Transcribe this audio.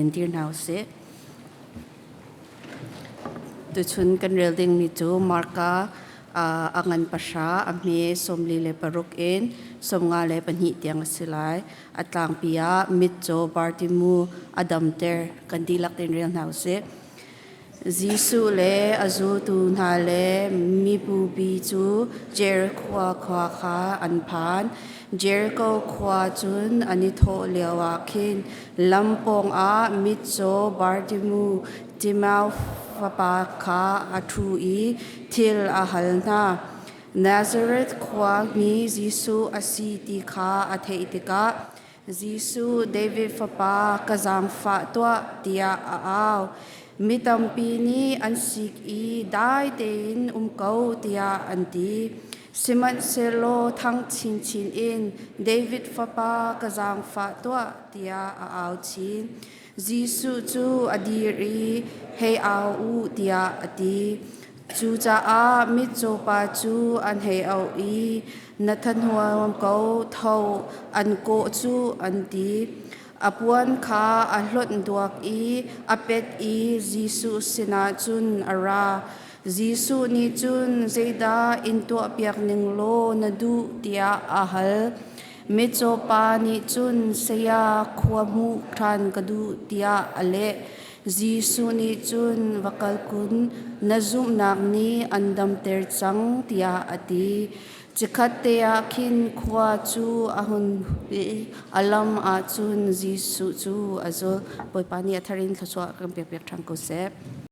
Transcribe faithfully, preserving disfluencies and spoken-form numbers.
Entir hna u sih. Tuchun kan rel dingmi cu Marka, aa, a ngan pahra, a hme sawmli le paruk in sawmnga le pahnih tiang a si lai. A tlangpi ah mitcaw Bartimu a damter. Kan dihlak tein rel hna u sih. Jesuh le a zultu hna le mibupi cu Jerikho khua kha an phan. Jeriko khua cun an i thawh lioah khin lam pawngah mitcaw Bartimu, Timau fapa kha a ṭhu i thil a hal hna. Nazareth khuami Jesuh a si ti kha a theih tikah, "Jesuh, David fapa, ka zaangfah tuah," tiah a au. Mi tampi nih an sik i, "Dai tein um ko," tiah an ti. Sihmanhsehlaw thang chinchin in, "David fapa, ka zaangfah tuah," tiah a au chin. Jesuh cu a dir i, "Hei au u," tiah a ti. Cucaah mitcawpa cu an hei auh i, "Na thanuam ko, tho, an kawh cu," an ti. A puan kha a hlonh duak i a pet i Jesuh sinah cun a ra. Jesuh nih cun, "Zeidah in tuahpiak ning law na duh?" tiah a hal. Mitcawpa nih cun, "Saya, khua hmuh ṭhan ka duh," tiah a leh. Jesuh nih cun, "Va kal kun, na zumhnak nih an damter cang," tiah a ti. Cikhat te ah khin khua cu a hun i a lam ahcun Jesuh cu a zulh. Bawipa nih a thar in thluachuah kan pekpiak ṭhan ko seh.